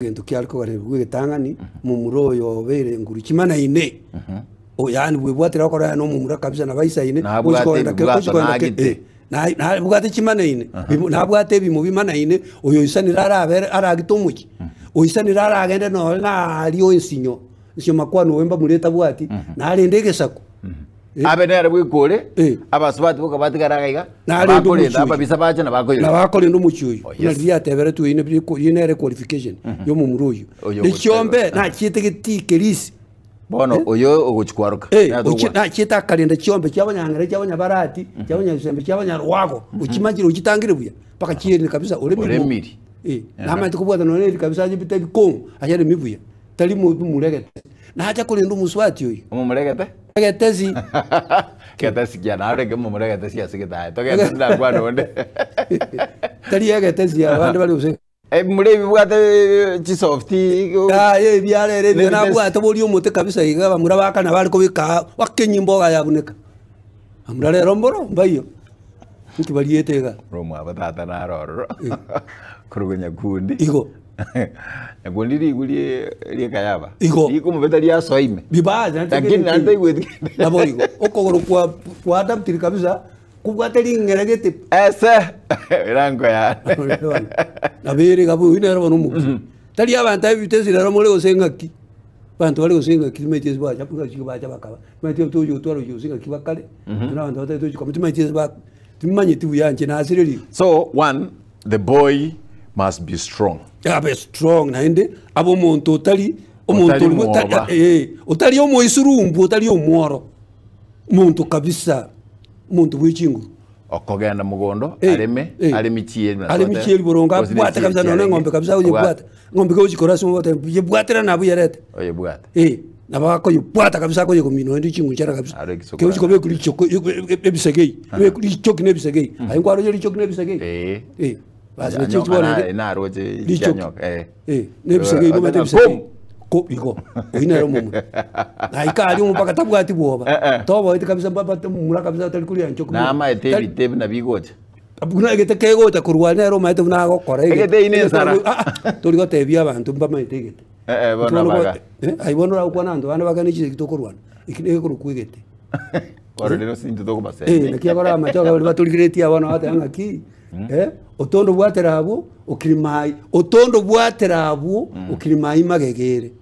Egento kiare koganerigwa egetang'ani, momura oyo obeire nguru chimanaine, o yaani bwebwatire okora yaani omomura kabisa nabo aisaine, Nabwate gochi kogenda ke- ebibwato gochi kogenda ke- nagete. eh, na- nabwate chimanaine, bimu- nabwate ebimo bimanaine, oyo oisanire arabere aragite omochie, oisanire aragende nonye naria ensinyo, ensinyo makwani oyo mbamura etabwati, narende egesaku. Eh. Abe nere bweka ore, Eh. abasubati boka batigare iga iga, Narende bakorenda omochie oyo. ababisa bache na bakoyora. Nabo akorenda omochie oyo Oh, buna yes. riria ateberetwe oyio ne- oyio nere qualification ya omomura oyio. Oyo Ne ogochia chiombe kwarwa. nachiete getii kerisi. Bono oyo ogochia kwaroka. Eh, Nere ochi- togokwana. nachiete akarenda chiombe chia abanyang'era chia abanyabarati chia abanyabisembe chia abanyarwago ochimachire ochitangire buya mpaka chierire kabisa oremire mo. Oremiri. Eh, namanyete kobwata nonya eri kabisa anyebite ebikong'u ayaremi buya tari mo- moregete. Nacha korenda omosubati oyo. Omomoregete? Getesi. Getesi kia narenge omomoregete ase getae. Togende tinakwana onde. Tari egetesi abande bari gose. Ebimura ebi bibwate chisofti. Yaya ebiara ere ebiya Nebitesi. nabwate boria omote kabisa iga abamura bakana bare kobeka aa bakenyia emboga yabuneka. Abamura rero mboro mbaiyo, inki bariete iga. Omwabo tata naro ororo. Korwa Nyakundi. Igo. Nyakundi rigwe rie riekayaba. Igo. Rikomobeta riasoa ime. Vibaya, naende Lakini naende taigweti kende. Nabo igo. Okogoro kwa kwa adaptiri kabisa kobwate ring'ere gete. Ese erango yane. Nabo ere iga bono nere bono omokia. Tari abanto abwo ebitesi rero more gose ng'aki. Abanto bare gose ng'aki timanyeti ase bacha ng'aki bacha bakaba. Timanyeti tochi gotwara ochi gose ng'aki bakare. Buna abanto batari tochi koma timanyeti ase ba timanyeti buya inche nasirerigwe. So one the boy must be strong. Abe strong naende abe omonto otari omonto Otari ori ota- mwoba. eh, otari omoisurumbu otari omworo omonto kabisa omonto bwe chinguru Okogenda mogondo Eh, areme eh. areme chieri buna aremi twateba. chieri boronge Gose ne abwate chieri kabisa nonya chiarenge. eng'ombe kabisa Obwate. oyebwate eng'ombe gochikora ase omogote yebwatera nabo yerete Oyebwate. Eh, nabo akoyebwata kabisa akoyegomia nonya chingunchara kabisa Aro ekisokoro Kegochi kobekwa richoko ebisegei ebekwe richoki na ebisegei aye nkwaroche richoki na ebisegei Eh. Eh, basi nachio Anyoka chibwana na- ende naroche richoki chianyoka, eh. Eh, na ebisegei Eh, nomanyete oteba ebisegei boom. ko igo oyio nere omomura naika aria omopaka tabwati bwoba Eh, eh. toboete kabisa mpaka omomura kabisa atari koria nchoki mono. Namaete Tari- ebite buna bigocha. Buna egete kegocha korwa aria nere omanyete buna agokora Egete eyio ne ensara. Ah, ah, tori gotebia abanto mbamaete egete. Eh, eh, bono Bono baga. eh, aye bono oragokwana abanto bande bagane chisegi tokorwana. Eki negekorokwa egete. Bono rero ase intwe Eh, tokobasemia. naki akora amachoge baria batorigeretie abana bagateba ng'aki, eh, otondo bwatera abwo okirimai, otondo bwatera abwo okirimai magega ere.